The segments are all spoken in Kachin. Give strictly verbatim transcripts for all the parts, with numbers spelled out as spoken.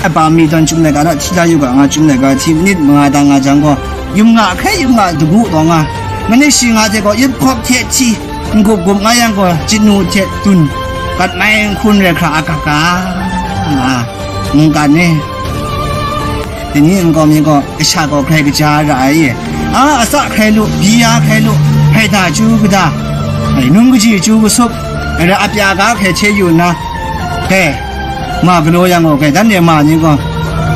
Ai pa mi tawn Chyum laika hta hti la yu ga nga, Chyum laika hti manit manga da nga jang gaw, yum nga hkrai yum nga dagu taw nga, manit shi nga hte gaw yip hkawp hte hti, n-gup gup nga yang gaw, jinu hte dun, gat mai n hkun rai hkra a ga ga nga, mungkan ni. Dai ni nkau mi gaw, kasha gaw grai kaja ra ai e. A, atsa hkrai lu, byi ya hkrai lu, hkrai da chyu kada, ai, num kaji chyu kasup, ai, apya ga hkrai hte yu nna, kai, ma galaw yang gaw, kai, dan de ma ni gaw,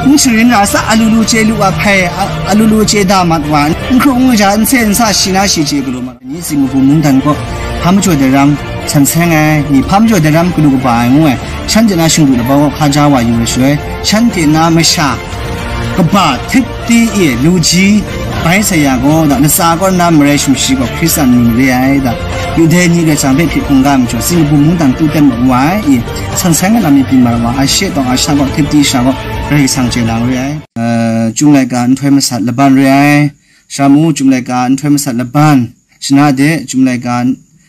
n sharin ra sa, alu lu chye lu wa hpai, a, alu lu chye da mat wa, n hkrung n ja, n se n sa, shi na shi chye galaw mat. Ni Singapore mungdan gaw, hpa majaw daram, san seng ai, ni hpa majaw daram, galu kaba ai ngu ai, shanhte na shingdu laba gaw hka ja wa yu ai shaloi, shanhte na masha kaba htit di e lu ji bai sai ya gaw, da, latsa kaw na marai sumshi gaw Hkristan ni re ai, da, Yuda ni Karai Kasang hpe hpyi hkungga ai majaw, Singapore mungdan tu ten mat wa ai, i, san seng ai lam mi byin mat wa ai, she tawng a sha gaw, htit di sha gaw, Karai Kasang chye lang re ai. Eh, Chyum laika nhtoi masat laban re ai, Shara mu Chyum laika nhtoi masat laban, shana de Chyum laika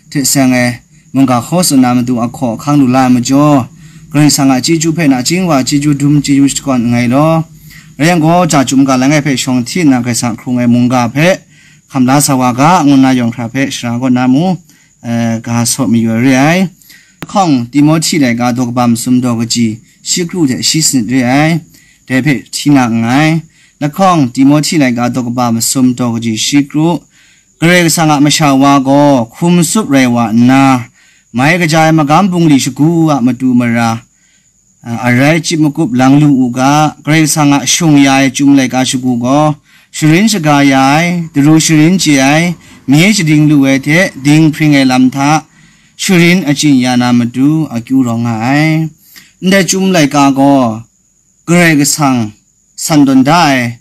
hte seng ai mungga hkaw tsun na matu ahkaw ahkang lu la ai majaw, Karai Kasang a chyeju hpe nachying wa chyeju dum chyeju shakawn nngai law. Rai yang gaw, ja Chyum ga langai hpe shawng hti nna Karai Kasang a hkrung ai mungga hpe hkam la sa wa ga, ngu nna yawng hkra hpe shara kaw na mu, eh, ga saw mayu ai re ai. Lahkawng Timohti laika daw kaba masum daw kaji shi kru hte shi sanit re ai, dai hpe hti na nngai. Lahkawng Timohti laika daw kaba masum daw kaji shi kru, Karai Kasang a masha wa gaw hkum tsup rai wa nna, mai kaja ai magam bungli shagu a matu mara, a, arai chyip makup lang lu u ga, Karai Kasang a shung ya ai Chyum laika shagu gaw, sharin shaga ya ai, daru sharin chye ai, mye shading lu ai hte dinghpring ai lam hta, sharin achyin ya na matu akyu rawng nga ai. Ndai Chyum laika gaw, Karai Kasang san tawn da ai,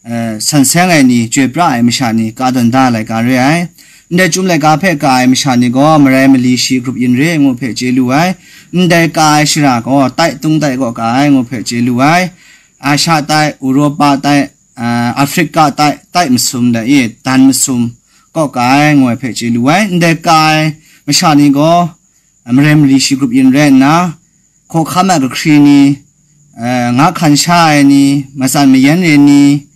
eh, san seng ai ni, chyoi pra ai masha ni, ka tawn da ai laika re ai. Ndai Chyum laika hpe ka ai masha ni gaw, marai mali shi grup yin re, ngu hpe chye lu ai. Ndai ka ai shara gaw, tai tung tai kaw ka ai, ngu hpe chye lu ai. Asha tai, Uropa tai, eh, Afrika tai, tai masum dai e, dan masum kaw ka ai, ngu ai hpe chye lu ai. Ndai ka ai masha ni gaw, marai mali shi grup yin rai nna, hkawhkam a kahkri ni, eh, nga hkan sha ai ni, matsan mayan re ni,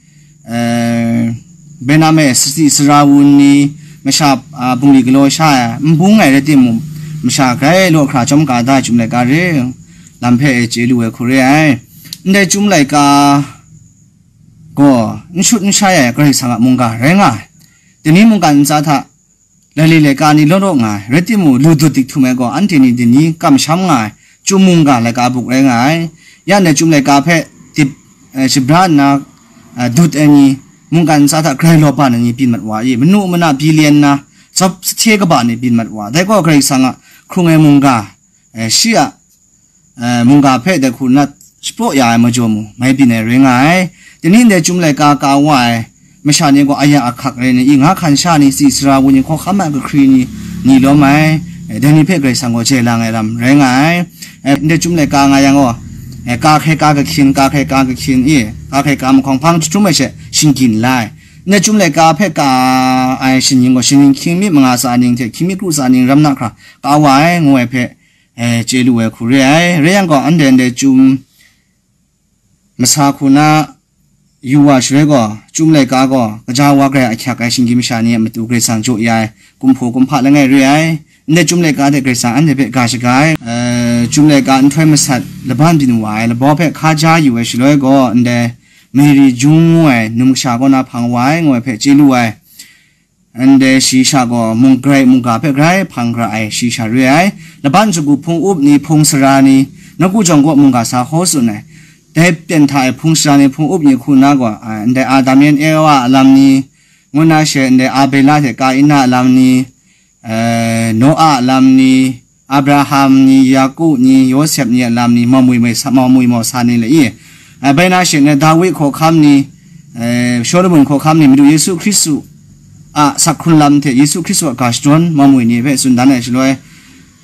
eh, bai na me sasi sara wun ni, masha, ah, bungli galaw sha ai, n bung ai rai timung, masha grai law hkra chyawm ka da ai Chyum laika re, lam hpe e chye lu ai hku re ai. Ndai Chyum laika gaw, n shut n shai ai Karai Kasang a mungga rai nga ai. Dai ni mungkan ntsa hta, laile laika ni law law nga ai, rai timung, lu dut dik htum ai gaw, anhte ni dai ni kamsham nga ai, Chyum mungga laika buk rai nga ai. Ya ndai Chyum laika hpe dip, eh, shabra nna, eh, dut ai ni, mungkan ntsa hta grai lawpan ai ni byin mat wa i, manu mana billion na, tsawp sahte kaba ni byin mat wa. Dai gaw Karai Kasang a hkrung ai mungga, eh, shi a, eh, mungga hpe dai hku nat shapraw ya ai majaw mung, mai byin ai rai nga ai. Dai ni ndai Chyum laika ka wa ai masha ni gaw aya ahkak rai ni, i nga hkan sha ni, si sara wu ni, hkawhkam a kahkri ni, ni lawm ai, eh, dai ni hpe Karai Kasang gaw jai lang ai lam rai nga ai. Eh, ndai Chyum laika nga yang gaw, eh, ka hkrai ka kahkyin, ka hkrai ka kahkyin, i, ka hkrai ka mahkawng hpang jahtum ai she shinggyim la ai. Ndai Chyum laika hpe ka ai shaning gaw, shaning hkying mi manga tsa ning hte hkying mi kru tsa ning ram na hkra ka wa ai, ngu ai hpe, eh, chye lu ai hku re ai. Rai yang gaw, anhte ndai Chyum masa hku na yu wa shaloi gaw, Chyum laika gaw, kaja wa grai ahkyak ai shinggyim masha ni a matu Karai Kasang jaw ya ai, kumhpaw kumhpa langai re ai. Ndai Chyum laika hte Karai Kasang anhte hpe ga shaga ai, eh, Chyum laika nhtoi masat laban byin wa ai, laba hpe hka ja yu ai shaloi gaw, ndai Mary Jung ngu ai num kasha kaw na hpang wa ai, ngu ai hpe chye lu ai. Ndai shayi sha gaw mung grai mungga hpe grai hpang gara ai shayi sha re ai. Laban shagu hpung up ni, hpung sara ni, nawku jawng kaw mungga sa hkaw tsun ai. Dai pyen hta e hpung sara ni, hpung up ni hku na gaw, a, ndai Adam yan Ewa a lam ni, ngu na she ndai Abela hte Kaina a lam ni, eh, Noa a lam ni, Abraham ni, Yaku ni, Yawsep ni a lam ni, mamwi mai sa, mamwi mau sa ni le i, eh, bai na she na Dawi hkawhkam ni, eh, Shawlumon hkawhkam ni, Madu Yesu Hkristu a sak hkrun lam hte Yesu Hkristu a ga shadawn mamwi ni hpe tsun dan ai shaloi,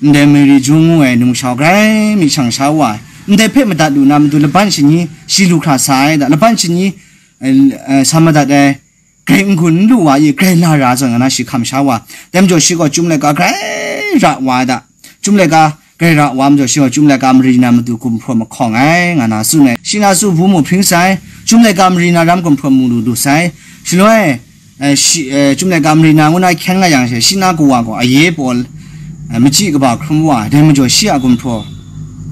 ndai Mary Jung ngu ai num shau grai mi shang sha wa ai, ndai hpe madat lu na matu laban shani shi lu hkra sa ai da, laban shani, eh, eh, sa madat ai, grai n-gun n lu wa i, grai la ra zawn, nga na shi hkam sha wa. Dai majaw shi gaw Chyum laika grai ra wa ai da. Chyum laika Grai ra wa majaw, shi gaw Chyum laika mari na matu gumhpraw mahkawng ai, nga na tsun ai. Shi na su bu mu hpring sai, Chyum laika mari na ram gumhpraw mu lu du sai. Shaloi, eh, shi, eh, Chyum laika mari na ngu na hkyen nga yang she, shi na kawa gaw aye paw, eh, machyi kaba hkrum wa, dai majaw shi a gumhpraw,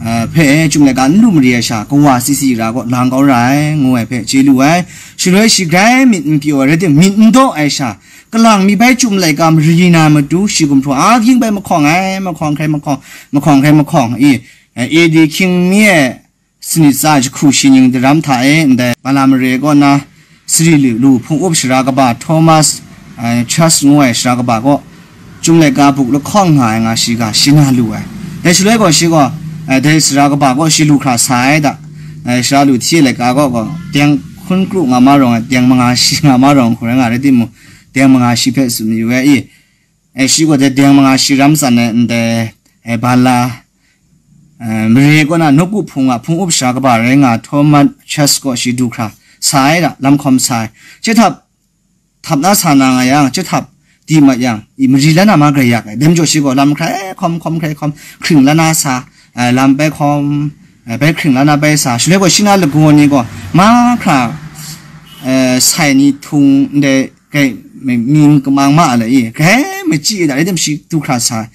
eh, hpe Chyum laika n lu mari ai sha, kawa si si ra gaw lang kau ra ai, ngu ai hpe chye lu ai. Shaloi shi grai myit n pyaw ai, rai tim, myit n daw ai sha, kalang mi bai Chyum laika mari na matu shi gumhpraw a ging bai mahkawng ai, mahkawng hkrai mahkawng, mahkawng hkrai mahkawng, i, eh, A D hkying mi e, sanit tsa jahku shi ning daram hta e, ndai Bala mare kaw na sari lu lu hpung up sara kaba Thomas, eh, Charles ngu ai sara kaba kaw, Chyum laika buk lahkawng nga ai nga shi ga shi na lu ai. Dai shaloi gaw shi gaw, eh, dai sara kaba kaw shi lu hkra sa ai da. Eh, sara lu hti laika kaw gaw, deng hkun kru nga ma rawng ai, deng manga shi nga ma rawng hkun rai nga rai timung, deng manga shi hpe tsun mayu ai i. Eh, shi gaw dai deng manga shi ram tsan ai ndai, eh, Bala, eh, mare kaw na nawku hpung a hpung up sara kaba rai nga Thomas Charles kaw shi du hkra sa ai da, lam hkawm sa ai. Chye htap, htap na sa na nga yang, chye htap di mat yang, i mari la na ma grai yak ai. Dai majaw shi gaw lam hkrai hkawm, hkawm hkrai hkawm, hkring la na sa, eh, lam bai hkawm, eh, bai hkring la na bai sa. Shaloi gaw shi na lagaw ni gaw mahkra, eh, sai ni htung ndai grai mi, mi kamang ma a lai i, grai machyi da, rai tim shi du hkra sa.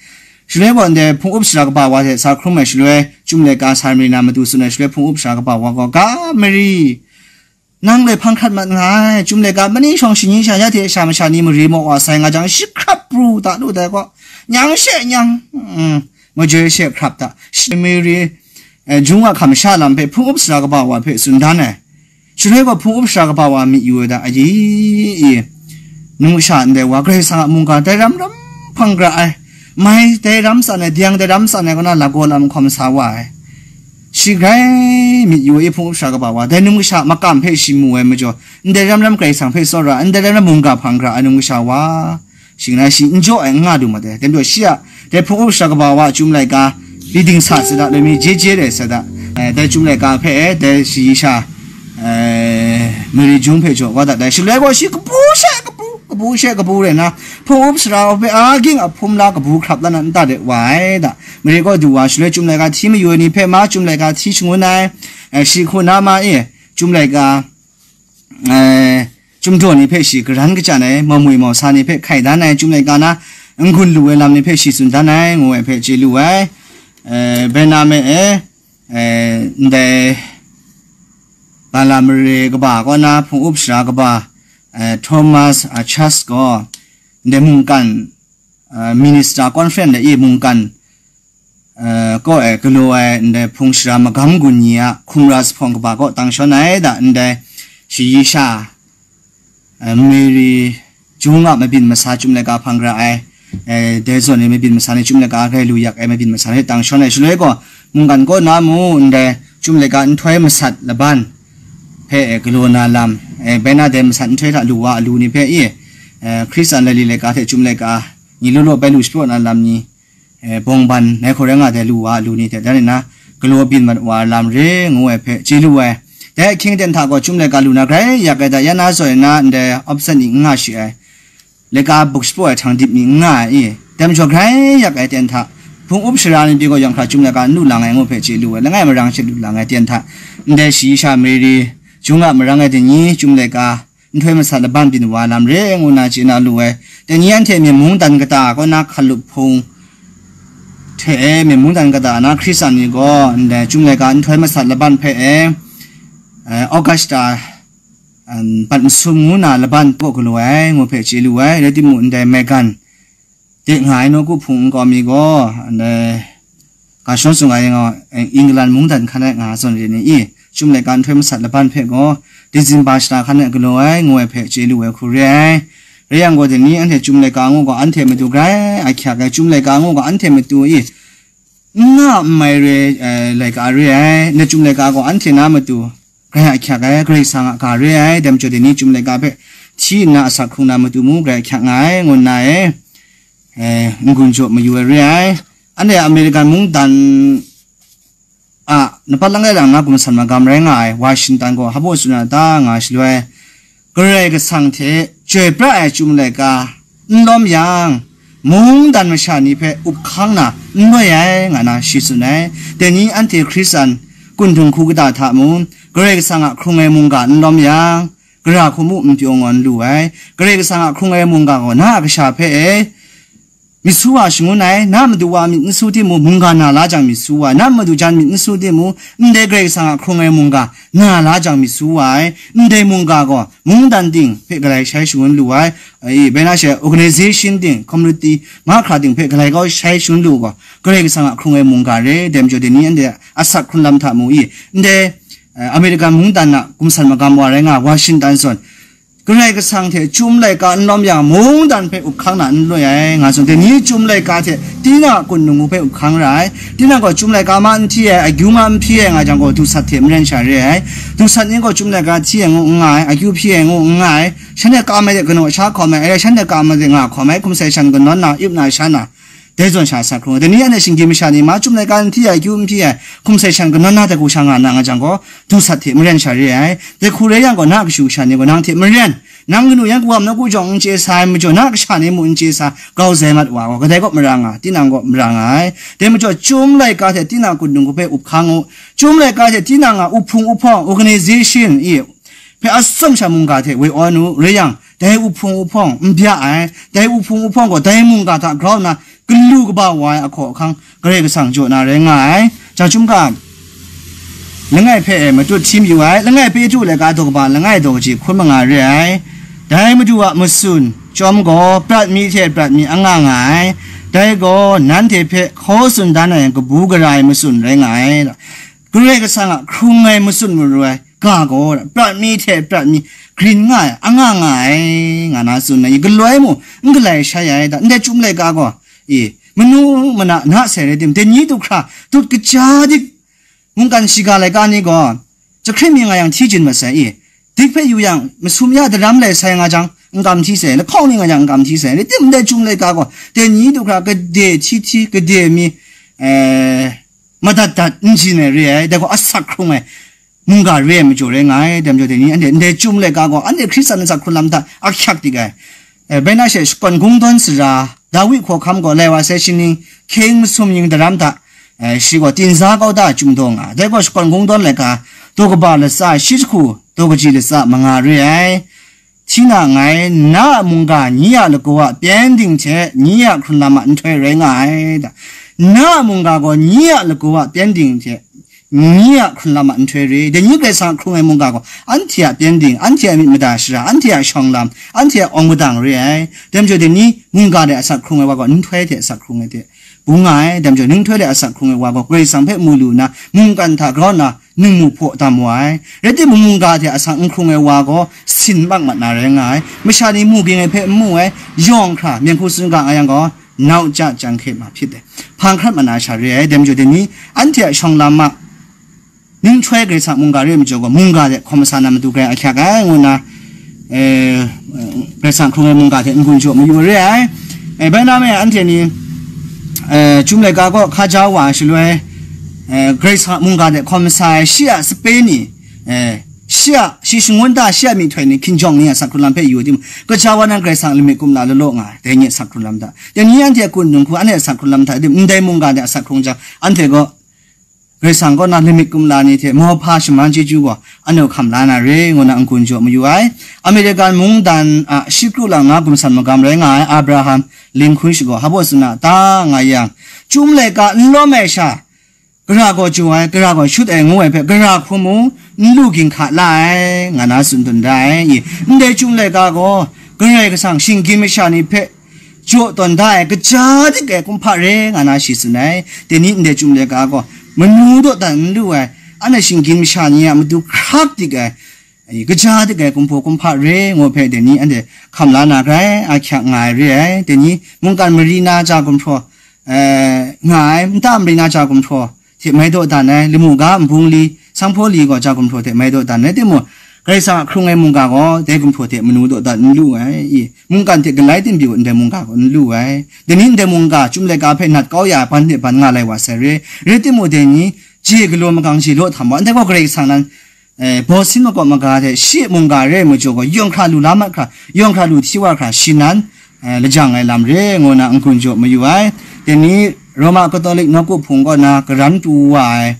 Shaloi gaw ndai hpung up sara kaba wa hte sa hkrum ai shaloi, Chyum laika sa mari na matu tsun ai shaloi, hpung up sara kaba wa gaw, ga mari, nang dai hpang hkrat mat nga ai, Chyum laika mani shawng shingni sha ya hte sha masha ni mari maw wa sai nga jang, shi hkrap pru ta lu dai gaw, nyang she nyang, mm, majoi she hkrap ta, shi mari, eh, jung a hkam sha lam hpe hpung up sara kaba wa hpe tsun dan ai. Shaloi gaw hpung up sara kaba wa myit yu ai da, ayi, i, nung sha ndai wa Karai Kasang a mungga dai ram ram hpang gara ai, mai dai ram tsan ai, dai ram tsan ai kaw na lagaw lam hkawm sa wa ai. Shi grai myit yu ai, hpung up sara kaba wa, dai nung sha makam hpe shi mu ai majaw, ndai ram ram Karai Kasang hpe tsawra, ndai ram ram mungga hpang gara ai nung sha wa, shi nga shi n jaw ai n nga du ma dai. Dai majaw shi a, dai hpung up sara kaba wa Chyum laika, li ding sa sat da, loi mi je je rai sat da. Eh, dai Chyum laika hpe, eh, dai shayi sha, eh, mari jung hpe jaw wa dat dai. Shaloi gaw shi kabu she kabu, kabu she kabu rai na, hpung up sara hpe a ging a hpum la kabu hkrap la na nta de wa ai da. Mari gaw du wa, shaloi Chyum laika hti mayu ai ni hpe ma Chyum laika hti shangun ai, eh, shi hku na ma e, Chyum laika, eh, Chyum daw ni hpe shi garan kachyan ai, maumwi mausa ni hpe hkai dan ai, Chyum laika na n-gun lu ai lam ni hpe shi tsun dan ai, ngu ai hpe chye lu ai. Eh, bai na me e, eh, ndai Bala mare kaba kaw na hpung up sara kaba, eh, Thomas, ah, Charles gaw, ndai mungkan, ah, Minister Conference de i mungkan, eh, kaw e galaw ai ndai hpung sara magam gun ni a hkumra zuphpawng kaba kaw tang shawn ai da, ndai shayi sha, eh, Mary Jung a mabyin masa Chyum laika hpang gara ai, eh, dai zawn ni mabyin masa ni Chyum laika grai lu yak ai mabyin masa ni tang shawn ai shaloi gaw, mungkan kaw na mu ndai Chyum laika nhtoi masat laban hpe, eh, galaw na lam, eh, bai na dai masat nhtoi hta lu wa a lu ni hpe i, eh, Hkristan laili laika hte Chyum laika ni law law bai lu shapraw na lam ni, eh, bawng ban nai hkawng rai nga dai lu wa a lu ni hte dan nna galaw byin mat wa ai lam re ngu ai hpe chye lu ai. Dai ahkying aten hta gaw Chyum laika lu na grai yak ai da, ya na zawn na ndai option ni n nga shi ai. Laika buk shapraw ai htang dip ni n nga ai i. Dai majaw grai yak ai aten hta, hpung up sara ni pyi gaw yawng hkra Chyum laika n lu lang ai ngu hpe chye lu ai, langai marang she lu lang ai aten hta, ndai shayi sha Mary Jung a marang ai dai ni Chyum laika nhtoi masat laban byin wa lam re ngu na chye na lu ai. Dai ni anhte myen mungdan kata kaw na hkalup hpung hte e, myen mungdan kata na Hkristan ni gaw ndai Chyum laika nhtoi masat laban hpe e, eh, Augusta, em, bat masum ngu na laban kaw galaw ai ngu hpe chye lu ai. Rai timung, ndai Megan de nga ai nawku hpung nkau mi gaw, ndai ga shawng sung ai nga, eh, England mungdan hkan ai nga zawn re ni i, Chyum laika nhtoi masat laban hpe gaw, December shata hkan ai galaw ai ngu ai hpe chye lu ai hku re ai. Rai yang gaw, dai ni anhte Chyum laika ngu gaw anhte matu grai ahkyak ai, Chyum laika ngu gaw anhte matu i, n nga n mai re, eh, laika re ai, ndai Chyum laika gaw anhte na matu grai ahkyak ai, Karai Kasang a ga re ai, dai majaw dai ni Chyum laika hpe hti nna asak hkrung na matu mung grai ahkyak nga ai, ngu nna e, eh, n-gun jaw mayu ai re ai. Anhte American mungdan a, npat langai lang na gumsan magam rai nga ai, Washington gaw hpa baw tsun na ta nga shaloi, Karai Kasang hte chyoi pra ai Chyum laika n lawm yang, mungdan masha ni hpe up hkang na n loi ai, nga na shi tsun ai. Dai ni anhte Hkristan kun dinghku kata hta mung, Karai Kasang a hkrung ai mungga n lawm yang, gara hku mu n pyaw ngawn lu ai. Karai Kasang a hkrung ai mungga gaw na a kasha hpe e, myit su wa shangun ai, na madu wa myit n su timung, mungga na la jang myit su wa ai, na madu jan myit n su timung, ndai Karai Kasang a hkrung ai mungga na la jang myit su wa ai, ndai mungga gaw mungdan ting hpe galai shai shangun lu ai, e, bai na she organization ting, community, mahkra ting hpe galai kau shai shangun lu gaw, Karai Kasang a hkrung ai mungga re, dai majaw dai ni anhte asak hkrun lam hta mu i, ndai, e, American mungdan a gumsan magam wa rai nga, Washington zawn, Karai Kasang hte chyum laika n lawm yang, mungdan hpe up hkang na n loi ai, nga tsun. Dai ni chyum laika hte tinang a kun dinghku hpe up hkang ra ai. Tinang gaw chyum laika ma n hti ai, akyu ma n hpyi ai nga jang gaw, dusat hte maren sha re ai. Dusat ni gaw chyum laika hti ai ngu n nga ai, akyu hpyi ai ngu n nga ai. Shanhte kam ai de kanaw sha hkawm ai, e, shanhte kam ai de nga hkawm ai, hkum sai shan kanawn na, ip na, sha na, dai zawn sha asak hkrung ai. Dai ni anhte shinggyim masha ni ma, chyum laika n hti ai, akyu n hpyi ai, hkum sai shan kanawn na, dai hku sha nga na nga jang gaw, dusat hte maren sha re ai. Dai hku rai yang gaw, na a kashu kasha ni gaw nang hte maren, nang kanu yan hku wa nawku jawng n chye sa ai majaw, na a kasha ni mu n chye sa, grau zai mat wa gaw, kadai kaw mara nga, tinang kaw mara nga ai. Dai majaw, chyum laika hte tinang a kun dinghku hpe up hkang u. Chyum laika hte tinang a uhpung uhpawng, organization, i, hpe atsawm sha mungga hte woi awn u, rai yang, dai uhpung uhpawng n bya ai, dai uhpung uhpawng gaw dai mungga hta grau nna galu kaba wa ai ahkaw ahkang Karai Kasang jaw na rai nga ai. Jang chyum ga, langai hpe e matut hti mayu ai, langai Petru laika daw kaba langai daw kaji hkun manga re ai. Dai Madu a matsun chyawm gaw, prat mi hte prat mi anga nga ai, dai gaw nanhte hpe hkaw tsun dan ai kabu gara ai matsun rai nga ai. Karai Kasang a hkrung ai matsun maru ai ga gaw, prat mi hte prat mi grin nga ai, anga nga ai, nga na tsun ai, galoi mu n galai shai ai, da, ndai chyum laika gaw, e, manu mana na sai rai tim, dai ni du hkra, dut kaja dik, mungkan shiga laika ni gaw, jahkring mi nga yang hti jin masai, e, dik hpe yu yang, masum ya daram lai sai nga jang, n kam hti sai, lahkawng ni nga yang n kam hti sai, rai tim, ndai chyum laika gaw, dai ni du hkra, gade hti hti, gade mi, e, madat dat n jin ai re ai, dai gaw asak hkrung ai, mungga re ai majaw rai nga ai, dai majaw dai ni, anhte ndai chyum laika gaw, anhte Hkristan asak hkrun lam hta ahkyak dik ai. E, bai na she, shakawn kungdawn sara, Dawi hkawhkam gaw lai wa sai shingning, hkying masum ning daram hta, e, shi gaw tinsa kau da chyum daw nga ai. Dai gaw shakawn kungdawn laika, daw kaba latsa shi jahku, daw kaji latsa manga re ai. Hti na nngai, na a mungga nyi a lagaw a pyengdin hte nyi a hkrun lam a nhtoi rai nga ai, da. Na a mungga gaw nyi a lagaw a pyengdin hte nyi a hkrun lam a nhtoi re. Dai ni Karai Kasang a hkrung ai mungga gaw, anhte a pyengdin, anhte a myit mada shara, anhte a shawng lam, anhte a awng madang re ai. Dai majaw dai ni mungga de asak hkrung ai wa gaw, nhtoi hte asak hkrung ai hte bung nga ai. Dai majaw, nhtoi de asak hkrung ai wa gaw, Karai Kasang hpe mu lu nna, mungkan hta grau nna, ningmu hpaw dam wa ai. Rai timung, mungga hte asak n hkrung ai wa gaw, sin mak mat na rai nga ai. Masha ni mu ging ai hpe n mu ai, yawng hkra, myen hku tsun ga nga yang gaw, nau ja jang hkye ma hpyi ai. Hpang hkrat mat na sha re ai, dai majaw dai ni, anhte a shawng lam a, ninghtoi Karai Kasang mungga re ai majaw gaw, mungga hte hkawm masa na matu grai ahkyak ai, ngu nna, e, Karai Kasang hkrung ai mungga hte n-gun jaw mayu re ai. E, bai na me anhte ni, e, Chyum laika gaw hkaja wa ai shaloi, e, Karai Kasang mungga hte hkawm masa ai shi a sape ni, e, shi a, shi shangun da, shi a myihtoi ni, hkinjawng ni a asak hkrung lam hpe yu timung, kaja wa nan Karai Kasang lamik kumla lalaw nga ai, dai ni a asak hkrung lam hta. Dai ni anhte a kun dinghku, anhte a asak hkrung lam hta, ndai mungga de asak hkrung jang, anhte gaw Karai Kasang kaw na lamik kumla ni hte mauhpa shaman chyeju gaw anhte hkam la na re, ngu na n-gun jaw mayu ai. American mungdan a shi kru lang na gumsan magam rai nga ai Abraham Lincoln shi gaw, hpa baw tsun a ta nga yang, Chyum laika n lawm ai sha, gara gaw jaw ai, gara gaw shut ai ngu ai hpe, gara hku mung n lu ginhka la ai, nga na tsun dun da ai. I, ndai Chyum laika gaw, Karai Kasang shinggyim masha ni hpe jaw tawn da ai, kaja dik ai kumhpa re, nga na shi tsun ai. Dai ni ndai Chyum laika gaw, manu dawdan n lu ai, anhte shinggyim masha ni a matu hkrak dik ai, ai, kaja dik ai kumhpaw kumhpa re, ngu hpe dai ni anhte hkam la na grai ahkyak nga ai re ai. Dai ni mungkan mari na ja gumhpraw, eh, nga ai, nta mari na ja gumhpraw hte mai dawdan ai, lamu ga nbung li, sanghpaw li gaw ja gumhpraw hte mai dawdan ai. Rai timung, Karai Kasang a hkrung ai mungga gaw dai gumhpraw hte manu dawdan n lu ai. I, mungkan hte galai tim pyi ndai mungga gaw n lu ai. Dai ni ndai mungga Chyum laika hpe nat kau ya ai ban hte ban nga lai wa sai re. Rai timung, dai ni je galaw magang je law htam wa, ndai gaw Karai Kasang nan, eh, baw sin makawp maga hte shi mungga re ai majaw gaw, yawng hkra lu la mat hkra, yawng hkra lu hti wa hkra, shi nan eh, lajang ai lam re ngu na n-gun jaw mayu ai. Dai ni Roma Katolik nawku hpung kaw na karan pru wa ai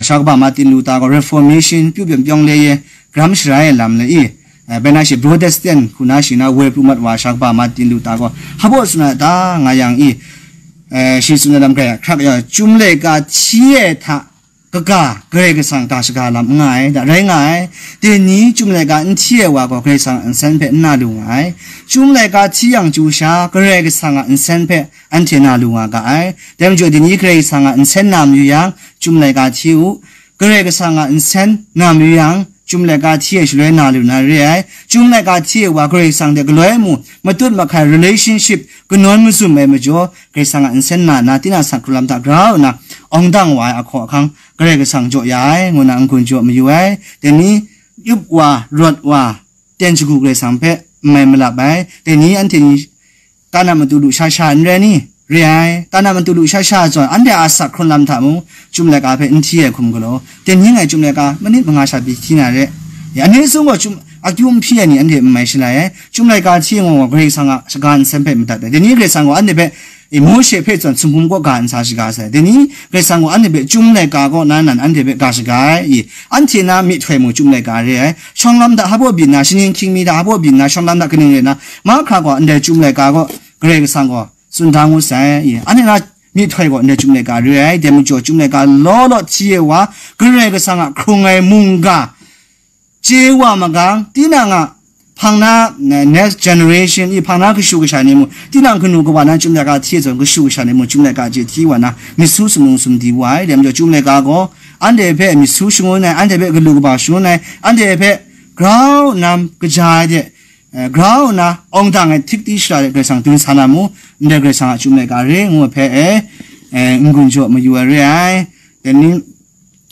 Sha Kaba Martin Luther gaw Reformation pyu pyawng pyawng le ye garam sharai ai lam le i, eh, bai na shi Protestant hku na shi na woi pru mat wa Sha Kaba Martin Luther gaw hpa baw tsun ai ta nga yang i, eh, shi tsun ai lam grai hkrak ya, Chyum laika hti ai hta kaga Karai Kasang ga shaga lam n nga ai, da rai nga ai. Dai ni Chyum laika n hti ai wa gaw Karai Kasang a nsen hpe n na lu nga ai. Chyum laika hti yang chyu sha, Karai Kasang a nsen hpe anhte na lu nga ga ai. Dai majaw, dai ni Karai Kasang a nsen na mayu yang, Chyum laika hti u. Karai Kasang a nsen na mayu yang, Chyum laika hti ai shaloi na lu na re ai. Chyum laika hti ai wa Karai Kasang hte galoi mu, matut mahkai relationship kanawn mazum ai majaw, Karai Kasang a nsen na na, tinang a hkrung lam hta grau nna, awng dang wa ai ahkaw ahkang, Karai Kasang jaw ya ai, ngu na n-gun jaw mayu ai. Dai ni, yup wa, rawt wa, ten shagu Karai Kasang hpe n mai malap ai. Dai ni, anhte ni, kana matu lu sha sha n rai ni? Re ai. Kana matu lu sha sha zawn, anhte a asak hkrung lam hta mung, Chyum laika hpe n hti ai hkum galaw, dai ni ngai Chyum laika manit manga sha pyi hti na re. Ya, ani sung gaw Chyum, akyu n hpyi ai ni anhte n mai shalai ai. Chyum laika hti ai ngaw gaw, Karai Kasang a shaga nsen hpe madat ai. Dai ni Karai Kasang gaw anhte hpe, e, Mawshe hpe zawn sumhpum kaw ga n sa shaga sai. Dai ni Karai Kasang gaw anhte hpe Chyum laika kaw na nan anhte hpe ga shaga ai. I, anhte na myihtoi mung Chyum laika re ai. Shawng lam hta hpa baw byin na, shaning hkying mi hta hpa baw byin na, shawng lam hta kaning rai na, mahkra gaw ndai Chyum laika gaw Karai Kasang gaw tsun da ngu sai. I, anhte na myihtoi gaw ndai Chyum laika re ai. Dai majaw Chyum laika law law hti ai wa, Karai Kasang a hkrung ai mungga, chye wa magang, tinang a hpang na, eh, next generation, i hpang na kashu kasha ni mung, tinang kanu kawa na Chyum laika hti ai zawn kashu kasha ni mung, Chyum laika chye hti wa na, myit su sumung sumdi wa ai. Dai majaw Chyum laika gaw, anhte hpe myit su shangun ai, anhte hpe galu kaba shangun ai, anhte hpe grau nna kaja ai de, eh, grau nna awng dang ai htikti shara de Karai Kasang dun sa na mu, ndai Karai Kasang a Chyum laika re ngu ai hpe e, eh, n-gun jaw mayu ai re ai. Dai ni,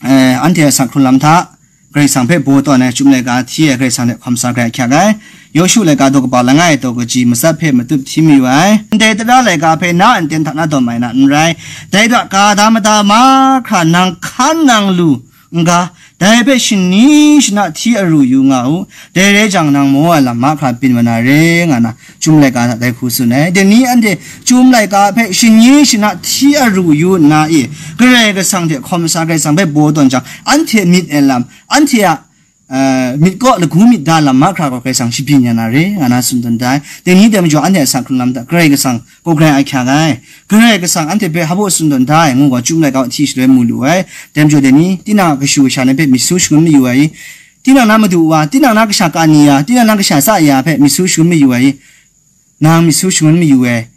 eh, anhte a asak hkrung lam hta, Karai Kasang hpe baw tawn ai Chyum laika hti ai Karai Kasang hte hkawm sa grai ahkyak ai. Yawshu laika daw kaba langai ai daw kaji matsat hpe matut hti mayu ai. Ndai tara laika hpe na nten hta na dawm ai na n rai. Dai hta ga da mada mahkra nang hkan nang lu n ga, dai hpe shani shana hti aru yu nga u. Dai rai jang nang maw ai lam mahkra byin wa na re nga na, Chyum laika hta dai hku tsun ai. Dai ni anhte Chyum laika hpe shani shana hti aru yu nna e, Karai Kasang hte hkawm sa Karai Kasang hpe baw tawn jang, anhte myit ai lam, anhte a, eh, myit kaw lagu myit da lam mahkra gaw Karai Kasang shabyin ya na re, nga na tsun tawn da ai. Dai ni dai majaw anhte a asak hkrung lam hta Karai Kasang gaw grai ahkyak ai. Karai Kasang anhte hpe hpa baw tsun tawn da ai, ngu gaw Chyum laika hti shaloi mu lu ai. Dai majaw dai ni, tinang a kashu kasha ni hpe myit su shangun mayu ai i, tinang na madu wa, tinang na kasha kani ya, tinang na kasha tsa ya hpe myit su shangun mayu ai i, nang myit su shangun mayu ai,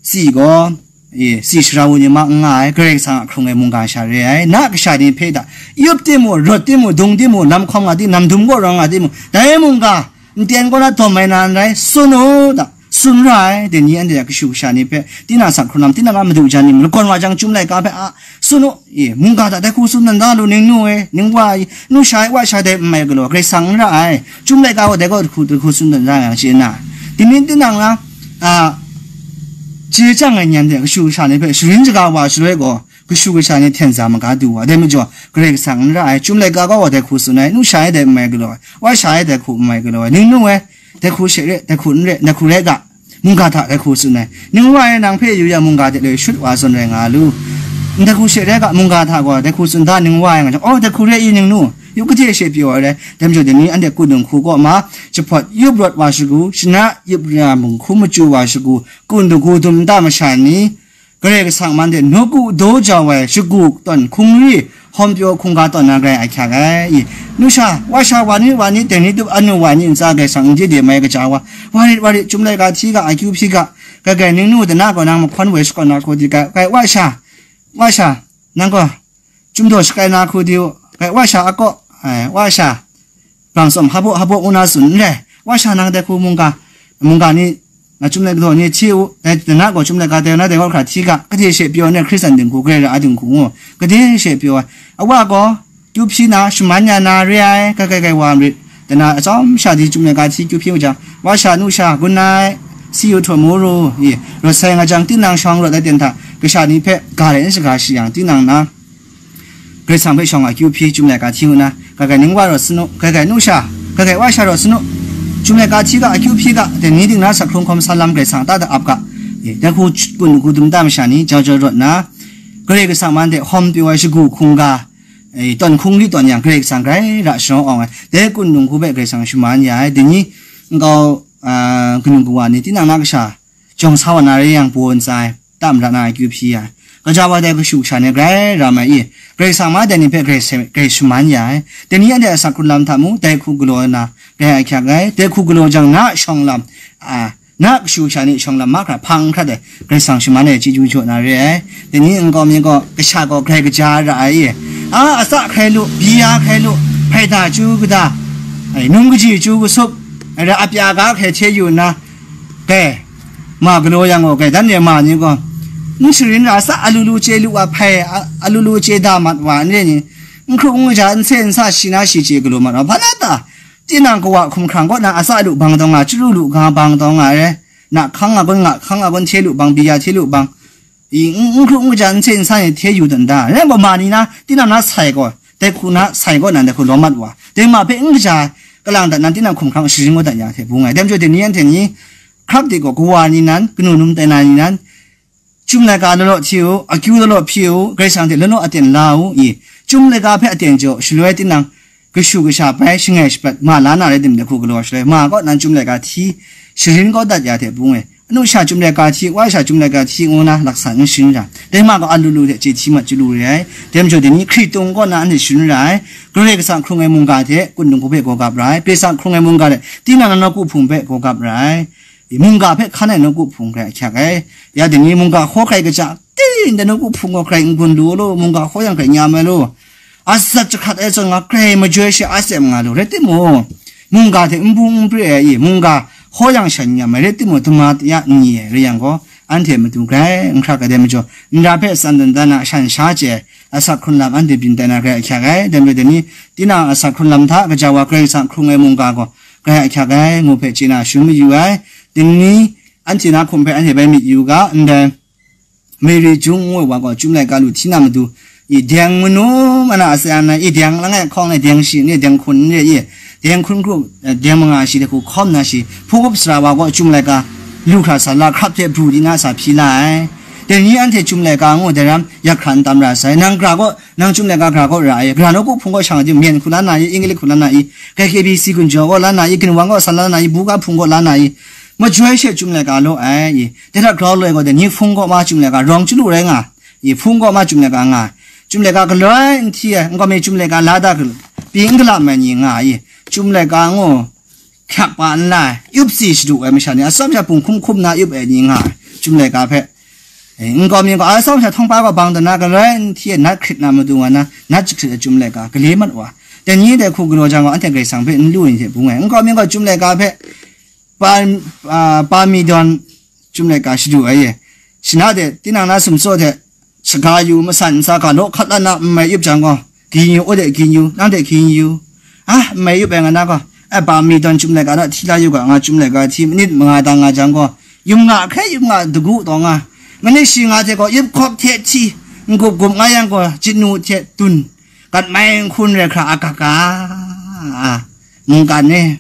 tsi gaw, e, tsi sara wun yama n nga ai, Karai Kasang a hkrung ai mungga sha re ai, na kasha ni hpe hta, yup timung, rawt timung, dung timung, lam hkawm nga timung, namdum gaw rawng nga timung, dai mungga, nten kaw na dawm ai na n rai, tsun u, da, tsun ra ai, dai ni anhte a kashu kasha ni hpe, tinang a asak hkrung lam, tinang a madu jan ni mung, lagawn wa jang Chyum laika hpe, a, tsun u, e, mungga hta dai hku tsun tawn da lu, ningnu e, ningwa e, nu sha e, wa sha dai n mai galaw, Karai Kasang n ra ai, Chyum laika gaw dai gaw dai hku, dai hku tsun tawn da yang chye na, dai ni tinang na, a, chye chyang ai ni anhte kashu kasha ni hpe sharin shaga wa shaloi gaw, kashu kasha ni hten za maga du wa, dai majaw, Karai Kasang n ra ai, Chyum laika gaw dai hku tsun ai, nu sha e dai n mai galaw ai, wa sha e dai hku n mai galaw ai, ningnu e, dai hku she re, dai hku n re, dai hku rai ga, mungga hta dai hku tsun ai. Ningwa e nang hpe yu ya mungga de loi shut wa zawn rai nga lu. Ndai hku she rai ga, mungga hta gaw dai hku tsun da ningwa e nga jang, oh, dai hku re i ningnu, yup gade she pyaw ai rai. Dai majaw dai ni anhte kun dinghku kaw ma, jahpawt yup rawt wa shagu, shana yup ra mung hku machyu wa shagu, kun dinghku dum nta masha ni, Karai Kasang man de nawku daw jau ai shagu tawn hkungri hkawm pyaw hkungga tawn na grai ahkyak ai. I, nu sha, wa sha, wa ni, wa ni, dai ni tup anu wa ni ntsa Karai Kasang n de de mai kaja wa, wa rit, wa rit, Chyum laika hti ga, akyu hpyi ga, kai kai ningnu dana gaw nang mahkawn woi shakawn na hku di ga, kai wa sha, wa sha, nang gaw, Chyum daw shakai na hku di u, kai wa sha a kaw, ai, wa sha, bang tsawm hpa baw hpa baw ngu na tsun n rai, wa sha nang dai hku mungga, mungga ni, nga Chyum laika daw ni hti u, dai dana gaw Chyum laika dai na dai gaw hkra hti ga, gade she pyaw ai Hkristan dinghku, grai ra ai dinghku ngu, gade she pyaw ai, a wa gaw, kyu hpyi na, shaman ya na re ai, kai kai kai wa marit, dana atsawm sha di Chyum laika hti kyu hpyi u jang, wa sha, nu sha, good night, see you tomorrow, i, rawt sai nga jang, tinang shawng rawt ai ten hta, kasha ni hpe ga rai n shaga shi yang, tinang na, Karai Kasang hpe shawng akyu hpyi Chyum laika hti u na, kai kai ningwa rawt sanu, kai kai nu sha, kai kai wa sha rawt sanu. Chyum laika hti ga, akyu hpyi ga, dai ni ting na asak hkrung hkawm san lam Karai Kasang ta da ap ga, e, dai hku kun hku dum ta masha ni jau jau rawt nna, Karai Kasang man de hkawm pyaw ai shagu hkungga, e, tawn hkung li tawn yang Karai Kasang grai ra sharawng awng ai, dai kun hku hpe Karai Kasang shaman ya ai, dai ni nkau, a, kanu kawa ni tinang na kasha jawng sa wa na re yang paw ntsa ai, tam ra na akyu hpyi ya ai. Gaja wa dai kashu kasha ni grai ram ai i, Karai Kasang ma dai ni hpe grai se-, grai shaman ya ai. Dai ni anhte asak hkrun lam hta mung, dai hku galaw na, grai ahkyak ai, dai hku galaw jang na shawng lam, a, na kashu kasha ni shawng lam mahkra hpang hkrat ai, Karai Kasang shaman ai chyeju jaw na re ai. Dai ni nkau mi gaw, kasha gaw grai kaja ra ai i, a, atsa hkrai lu, byi ya hkrai lu, hpai da chyu kada, ai, num kaji chyu kasup, ai, ra apya ga hkrai hte yu nna, Kai, ma galaw yang gaw, kai dan re ma ni gaw, n sharin ra sa, alu lu chye lu wa hpai, a-, alu lu chye da mat wa n re ni, n hkru n kaja, n se n sa, shi na shi chye galaw mat wa, hpa na ta? Tinang kawa hkumhkrang kaw na, a sa lu bang taw nga, chyaru lu ga bang taw nga re, na hkang a kun, nga hkang a kun, hte lu bang, byi ya hte lu bang, i, n, n hkru n kaja, n se n sa ni hte yu dan da. Rai gaw, ma ni na, tinang na sai gaw, dai hku na sai gaw nan, dai hku lawm mat wa. Dai ma hpe n kaja, kalang dat nan, tinang hkumhkrang sharin gaw dat ya hte bung ai. Dai majaw, dai ni anhte ni, hkrap de gaw, kawa ni nan, kanu num tai na ni nan, chyum laika law law hti u, akyu law law hpyi u, Karai Kasang hte law law aten la u, i. Chyum laika hpe aten jaw, shaloi tinang, kashu kasha bai shangai shapat ma la na rai tim, dai hku galaw shaloi, ma kaw nan chyum laika hti, sharin kau dat ya hte bung ai. Anu sha chyum laika hti, wa sha chyum laika hti ngu na laksan n sharin ra. Dai ma gaw alu lu hte chye hti mat chyalu re ai. Dai majaw dai ni hkritung kaw na anhte sharin ra ai. Karai Kasang hkrung ai mungga hte kun dung hku hpe gaw gap ra ai. Karai Kasang hkrung ai mungga hte tinang na nawku hpung hpe gaw gap ra ai. Mungga hpe hkan ai nawku hpung grai ahkyak ai. Ya dai ni mungga hkaw hkrai kaja, ting, dai nawku hpung gaw hkrai n gun lu law, mungga hkaw yang hkrai nyam ai law. Atsat jahkrat ai zawn nga, grai majoi she a tsem nga lu, rai timung, mungga hte n bung n pre ai i, mungga hkaw yang shan nyam ai, rai timung, dama ya n ni ai rai yang gaw, anhte matu grai n hkrak ai dai majaw, nra hpe tsan dan dan a shan sha chye ai, asak hkrun lam anhte byin tai na grai ahkyak ai, dai majaw dai ni, tinang asak hkrun lam hta kaja wa Karai Kasang hkrung ai mungga gaw grai ahkyak ai, ngu hpe chye na sharin mayu ai, dai ni, anhte na hkum hpe anhte bai myit yu ga, ndai, Mary Jung ngu ai wa gaw chyum laika lu hti na matu, i deng manu mana a sayan na, i deng langai hkawng na deng shi ni, deng hkun ni, i deng hkun hkru, eh, deng manga shi de hku hkawm na shi, hpung up sara wa gaw chyum laika lu hkra sa la, hkrap hte bru di na sa hpyi la ai. Dai ni anhte chyum laika ngu dai ram, yak hkra n tam ra sai. Nang gra gaw, nang chyum laika gra gaw ra ai. Gra nawku hpung gaw shang ai, myen hku la na i, English hku la na i, K K B C gun jaw gaw la na i, ginwang gaw sa la na i, buga hpung gaw la na i, majoi she chyum laika law ai i, dai hta grau loi gaw dai ni hpung gaw ma chyum laika rawng chyalu rai nga, i hpung gaw ma chyum laika nga, chyum laika galoi n hti ai, n gaw mi chyum laika la da, pyi n gala mai ni nga i, chyum laika ngu hkyak pa n la ai, yup si shadu ai masha ni, atsawm sha hpung hkum hkum na yup ai ni nga ai, chyum laika hpe, e, n gaw mi gaw atsawm sha htawng pa gaw bang taw na, galoi n hti ai, nat hkrit na matu nga na, nat jahkrit ai chyum laika gale mat wa, dai ni dai hku galaw jang gaw, anhte Karai Kasang hpe n lu ai ni hte bung ai, n gaw mi gaw chyum laika hpe, pa, a, pa mi dawn chyum laika shadu ai e. Shana de, tinang na sumtsaw hte, shaga yu, masan ntsa ga law hkat la na, n mai yup jang gaw, gin yu, u de gin yu, nang de gin yu. A, n mai yup ai nga na gaw, ai pa mi dawn chyum laika na hti la yu ga, nga chyum laika hti manit manga dang nga jang gaw, yum nga hkrai yum nga dagu taw nga, manit shi nga hte gaw, yup hkawk hte hti, n-gup gup nga yang gaw, jit nu hte dun, gat mai n hkun rai hkra akaka, a, mungkan e,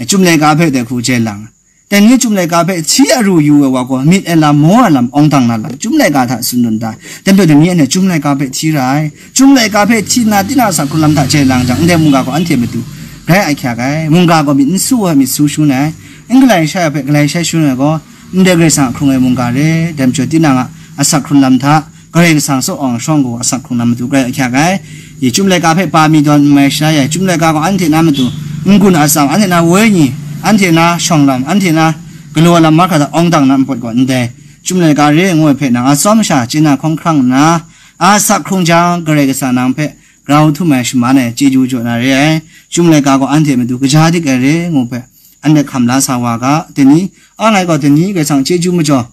chyum laika hpe de hku jai lang. Dai ni chyum laika hpe hti aru yu ai wa gaw, myit ai lam, maw ai lam, awng dang na lam, chyum laika hta tsun dun da ai. Dai majaw dai ni anhte chyum laika hpe hti ra ai. Chyum laika hpe hti nna, tinang asak hkrun lam hta jai lang jang, ndai mungga gaw anhte matu grai ahkyak ai. Mungga gaw myit n su ai, myit su shangun ai. N galai shai ai hpe galai shai shangun ai gaw, ndai Karai Kasang a hkrung ai mungga re. Dai majaw tinang a asak hkrun lam hta, Karai Kasang tsaw awng shawng gaw asak hkrung na matu grai ahkyak ai. I chyum laika hpe pa mi dawn n mai sha ya, chyum laika gaw anhte na matu, n-gun atsam, anhte na woi ni, anhte na shawng lam, anhte na galaw lam mahkra hta awng dang na npawt gaw ndai, chyum laika re ngu ai hpe nang atsawm sha chye na hkawng hkrang nna, asak hkrung jang Karai Kasang nang hpe grau htum ai shaman ai chyeju jaw na re ai. Chyum laika gaw anhte matu kaja dik ai re ngu hpe, anhte hkam la sa wa ga, dai ni, a ngai gaw dai ni Karai Kasang chyeju majaw,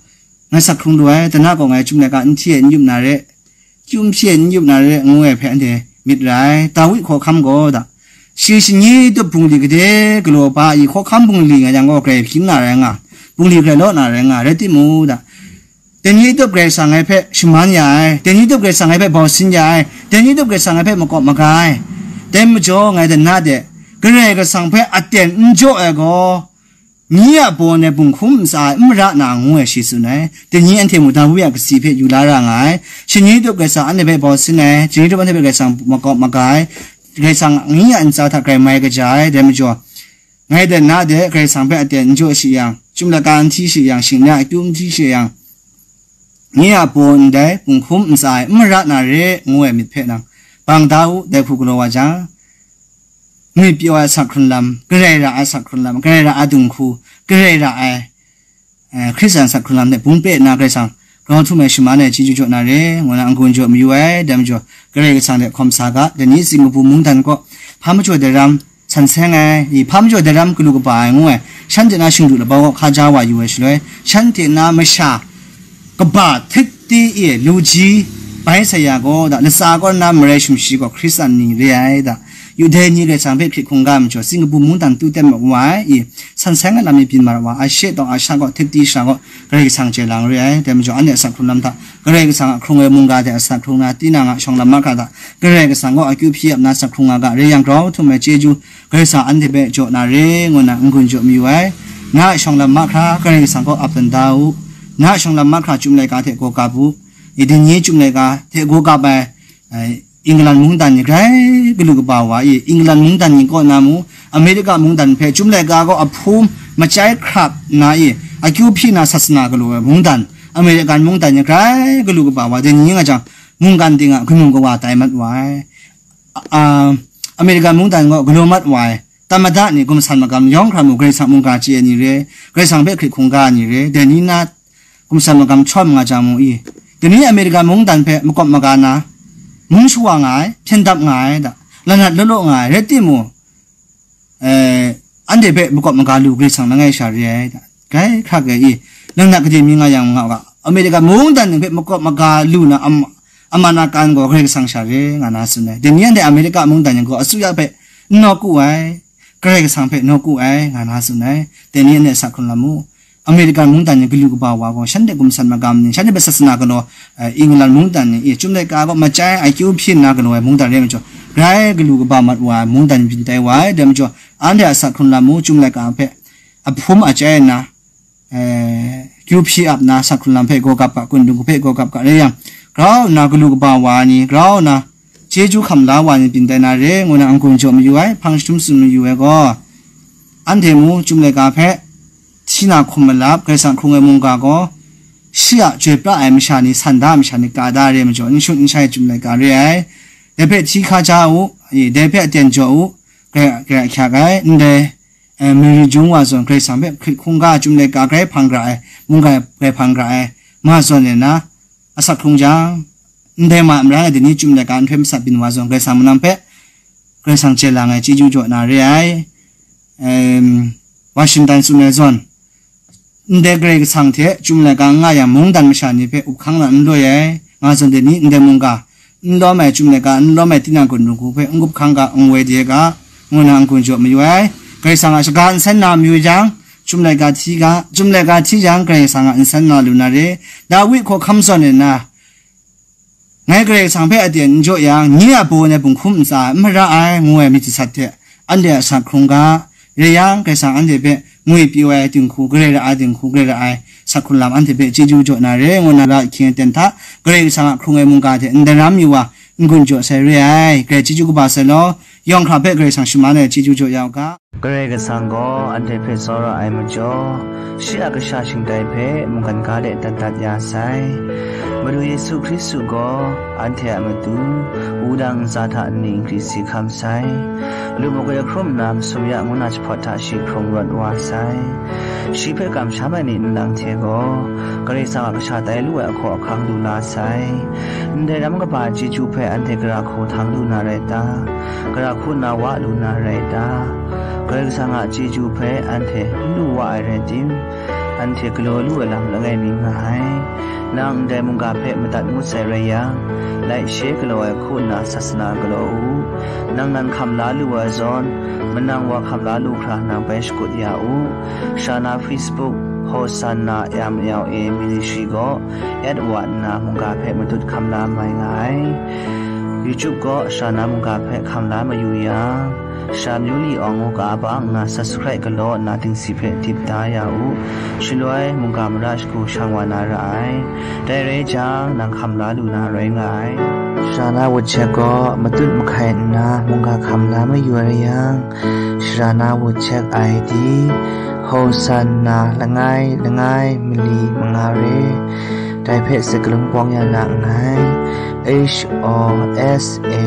ngai sak hkrung lu ai, dana gaw ngai chyum laika n hti e n yup na re, chyum hpyi e n yup na re, ngu ai hpe anhte myit ra ai. Dawi hkawhkam gaw da, shi shani tup bungli gade galaw ba i hkawhkam bungli nga yang gaw, grai hpyi na rai nga, bungli grai law na rai nga, rai timung da, dai ni tup Karai Kasang ngai hpe shaman ya ai, dai ni tup Karai Kasang ngai hpe bau sin ya ai, dai ni tup Karai Kasang ngai hpe makawp maga ai. Dai majaw ngai dana de, Karai Kasang hpe aten n jaw ai gaw, myi a baw ndai bunghkum ntsa ai n mara na ngu ai shi tsun ai. Dai ni anhte mung Dawi a kasi hpe yu la ra nga ai. Shani tup Karai Kasang anhte hpe bau sin ai, shani tup anhte hpe Karai Kasang makawp maga ai, Karai Kasang myi a ntsa hta grai mai kaja ai, dai majaw, ngai dan na de Karai Kasang hpe aten n jaw shi yang, chyum laika n hti shi yang, shingni a akyu n hti shi yang, myi a baw ndai bunghkum ntsa ai n mara na re ngu ai myit hpe nang bang da u, dai hku galaw wa jang, ngwi pyaw ai asak hkrun lam, karai ra ai asak hkrun lam, karai ra ai dinghku, karai ra ai, eh, Hkristan asak hkrun lam hte bung pe nna Karai Kasang grau htum ai shaman ai chyeju jaw na re, ngu na n-gun jaw mayu ai, dai majaw, Karai Kasang hte hkawm sa ga, dai ni Singapore mungdan kaw, hpa majaw daram san seng ai, i hpa majaw daram galu kaba ai ngu ai, shanhte na shingdu labau kaw hkaja wa yu ai shaloi, shanhte na masha kaba htikti e lu ji bai sai ya gaw, da latsa kaw na marai shumshi gaw Hkristan ni re ai, da Yude ni Karai Kasang hpe hkrit hkungga ai majaw, Singapore mungdan tu tem mat wa ai, i san seng ai lam ni byin mat wa ai, she taw a sha gaw htikti sha gaw Karai Kasang chye lang re ai, dai majaw, anhte asak hkrung lam hta, Karai Kasang a hkrung ai mungga hte asak hkrung na, tinang a shawng lam mahkra hta, Karai Kasang gaw akyu hpyi ap na asak hkrung nga ga, re yang grau htum ai chyeju, Karai Kasang anhte hpe jaw na re, ngu na n-gun jaw mayu ai. Na a shawng lam mahkra, Karai Kasang gaw ap tawn da u. Na a shawng lam mahkra, chyum laika hte gaw kap u. I, dai ni chyum laika hte gaw kap ai, ai, England mungdan ni grai galu kaba wa i, England mungdan ni kaw na mu, America mungdan hpe chyum laika gaw ahpum machyai hkrap nna i, akyu hpyi na sasana galaw ai mungdan, American mungdan ni grai galu kaba wa, dai ni nga jang, mungkan ting a hkun mung kawa tai mat wa ai. A, American mungdan gaw galaw mat wa ai. Tamada ni, gumsan magam yawng hkra mu, Karai Kasang mungga chye ai ni re, Karai Kasang hpe hkrit hkungga ai ni re, dai ni na gumsan magam hkyawm nga jang mu i, dai ni American mungdan hpe makawp maga na, mung shawa nga ai, hpyen dap nga ai, da, lanat law law nga ai, rai timung, eh, anhte hpe makawp maga lu Karai Kasang langai sha re ai, da, grai hkrak ai i, nang na gade mi nga yang nga u ga, American mungdan ni hpe makawp maga lu na am-, aman akan gaw Karai Kasang sha re nga na tsun ai. Dai ni anhte America mungdan ni gaw asuya hpe n nawku ai, Karai Kasang hpe nawku ai nga na tsun ai. Dai ni anhte asak hkrun lam mu. American mungdan ni galu kaba wa gaw, shanhte gumsan magam ni, shanhte hpe sasana galaw, eh, England mungdan ni, i, chyum laika gaw machyai akyu hpyi nna galaw ai mungdan re majaw, grai galu kaba mat wa ai mungdan byin tai wa ai. Dai majaw, anhte asak hkrun lam mu, chyum laika hpe ahpum achai nna, eh, kyu hpyi ap na, asak hkrun lam hpe gaw kap ga, kun dung hpe gaw kap ga, rai yang, grau nna galu kaba wa ni, grau nna chyeju hkam la wa ni byin tai na re, ngu na n-gun jaw mayu ai, hpang jahtum tsun mayu ai gaw, anhte mu, chyum laika hpe hti na hkum malap, Karai Kasang hkrung ai mungga gaw, shi a chyoi pra ai masha ni, san da ai masha ni, ka da re majaw, n shut n shai chyum laika re ai. Dai hpe hti hkaja u, i, dai hpe aten jaw u, grai, grai ahkyak ai, ndai, eh, Mary Jung wa zawn Karai Kasang hpe hkrit hkungga, chyum laika grai hpang gra ai, mungga grai hpang gra ai, ma zawn e na, asak hkrung jang, ndai ma a maran e dai ni chyum laika nhtoi masat byin wa zawn Karai Kasang manang hpe, Karai Kasang chye lang ai chyeju jaw na re ai. Em, Washington tsun ai zawn, ndai Karai Kasang hte chyum laika n nga yang mungdan masha ni hpe up hkang na n loi ai, nga zawn dai ni ndai mungga, n lawm ai chyum laika, n lawm ai tinang kun hku hpe n gup hkang ga, n woi de ga, ngu na n-gun jaw mayu ai. Karai Kasang a shaga nsen na mayu jang, chyum laika hti ga, chyum laika hti jang, Karai Kasang a nsen na lu na re. Dawi hkawhkam zawn e na, ngai Karai Kasang hpe aten n jaw yang, nye a baw ai bunghkum ntsa ai, n mara ai, ngu ai myit jasat hte, anhte a asak hkrung ga, re yang, Karai Kasang anhte hpe ngwi pyaw ai dinghku, grai ra ai dinghku, grai ra ai asak hkrun lam anhte hpe chyeju jaw na re, ngu na ra ahkying aten hta, Karai Kasang a hkrung ai mungga hte n daram yu wa, n-gun jaw sai re ai, grai chyeju kaba sai law, yawng hkra hpe Karai Kasang shaman ai chyeju jaw ya u ga. Karai Kasang gaw anhte hpe tsawra ai majaw, shi a kasha shingtai hpe mungkan ga de dat dat ya sai. Madu Yesu Hkristu gaw anhte a matu, wudang ntsa hta nni nkri si hkam sai. Lu magwi hkrum nna masum ya ngu na jahpawt hta shi hkrung rawt wa sai. Shi hpe kamsham ai ni nlang hte gaw, Karai Kasang a kasha tai lu ai ahkaw ahkang lu la sai. Ndai ram kaba chyeju hpe anhte gara hku htang lu na rai ta? Gara hku na wa lu na rai ta? Karai Kasang a chyeju hpe anhte n lu wa ai rai tim, anhte galaw lu ai lam langai mi nga ai. Nang ndai mungga hpe madat ngut sai rai yang, laishe galaw ai hku nna sasana galaw u. Nang nan hkam la lu ai zawn, manang wa hkam la lu hkra nang bai shakut ya u. Sha na Facebook, Hosanna M L A Ministry gaw, at wa nna mungga hpe matut hkam la mai nga ai. YouTube gaw sha na mungga hpe hkam la mayu yang, Sha Myu Li Awng u ga bang nna subscribe galaw nna dingsi hpe dip da ya u. Shaloi mungga mara shagu shang wa na ra ai. Dai rai jang, nang hkam la lu na rai nga ai. Sara na WeChat gaw matut mahkai nna mungga hkam la mayu ai yang, sara na WeChat I D, Hosanna langai langai mali manga re. Dai hpe sakalun bawng ya na nngai. H O S A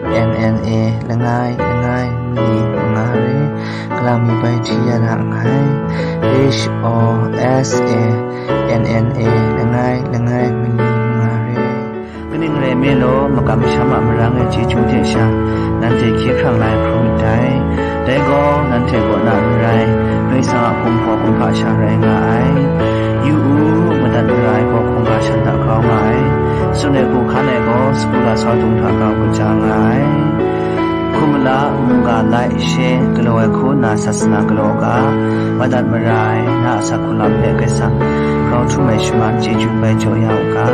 N N A langai langai mali manga re. Galang mi bai hti ya na nngai. H O S A N N A langai langai mali manga re. Kaning rai nme law, makam masham a marang e chyeju hte sha, nanhte hkye hkrang lai hkrum myit dai. Dai gaw, nanhte kaw na n rai, Karai Kasang a kumhpaw kumhpa sha rai nga ai. Yu u, madat mara ai gaw hkungga shan hta grau nga ai. Tsun ai hku hkan ai gaw, sagu lasau dung hta grau kaja nga ai. Hkum mala, mungga, like, share, galaw ai hku nna sasana galaw u ga, madat mara ai, na a asak hku lam hpe Karai Kasang grau htum ai shaman chyeju bai jaw ya u ga.